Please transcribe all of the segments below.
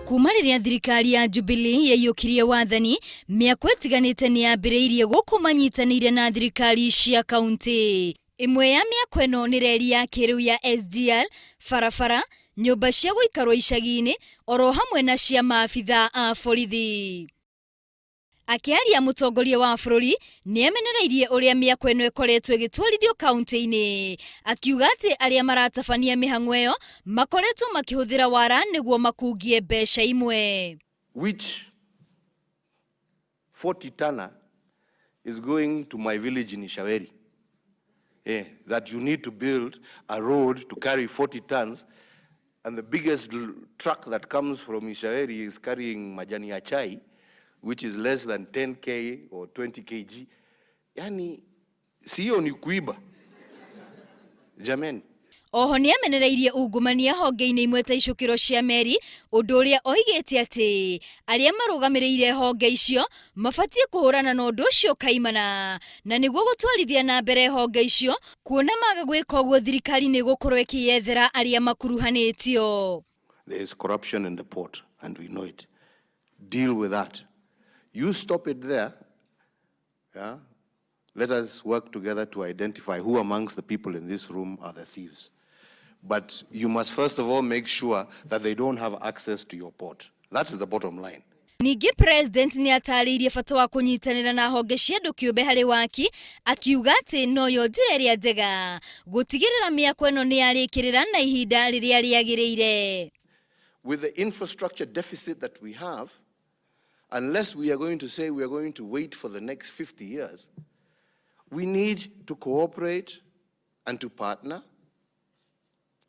Kuma rĩrĩa thirikari ya Jubilee yaiyũkirie wathani, mĩako ĩtiganĩte nĩ yambĩrĩirie gũkũ manyitanĩire na thirikari cia kauntĩ. Ĩmwe ya mĩako ĩno nĩ reri ya kĩrĩu ya SGR, barabara, nyũmba cia gũikarwo icagi-inĩ, oro hamwe na cia maabithaa a borithi. Akĩaria mũtongoria wa bũrũri nĩ amenereirie ũrĩa mĩako ĩno ĩkoretwo ĩgĩtwarithio kauntĩ-inĩ, akiuga atĩ arĩa maratabania mĩhang'o ĩyo makoretwo makĩhũthĩra wara nĩguo makungie mbeca imwe. Which 40 tonner is going to my village in Ishaweri? That you need to build a road to carry 40 tons, and the biggest truck that comes from Ishaweri is carrying majani ya chai, which is less than 10K or 20 kg. Yani, sio ni kuiba? Jameni. Oho nĩ amenereirie ungumania honge-inĩ imwe ta icukĩro cia meri, ũndũ ũrĩa oigĩte atĩ arĩa marũgamĩrĩire honge icio mabatiĩ kũhũrana na ũndũ ũcio kaimana, na nĩguo gũtwarithia na mbere honge icio, kuona maga gwĩka ũguo thirikari nĩ ĩgũkorwo ĩkĩyethera arĩa makuruhanĩtio. There is corruption in the port, and we know it. Deal with that. You stop it there. Yeah? Let us work together to identify who amongst the people in this room are the thieves. But you must first of all make sure that they don't have access to your port. That is the bottom line. Ningĩ President nĩ atarĩirie bata wa kũnyitanĩra na honge cia andũ kĩũmbe harĩ waki, akiuga atĩ noyo njĩra ĩrĩa njega gũtigĩrĩra mĩako ĩno nĩ yarĩkĩrĩra na ihinda rĩrĩa rĩagĩrĩire. With the infrastructure deficit that we have, unless we are going to say we are going to wait for the next 50 years, we need to cooperate and to partner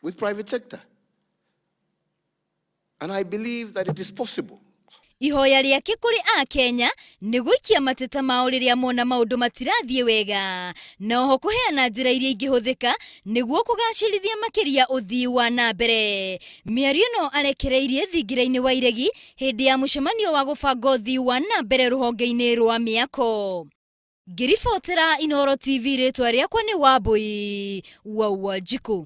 with private sector. And I believe that it is possible. Ihoya rĩake kũrĩ Akenya nĩ gũikia mateta mao rĩrĩa mona maũndũ matirathiĩ wega, na oho kũheana njĩra iria ingĩhũthĩka nĩguo kũgacĩrithia makĩria ũthii wa na mbere. Mĩario ĩno arekereirie thingira-inĩ wa Iregi hĩndĩ ya mũcemanio wa gũbanga ũthii wa na mbere rũhonge-inĩ rwa mĩako. Ngĩribotera Inooro TV, rĩtwa rĩakwa nĩ Wambui wa Wanjikũ.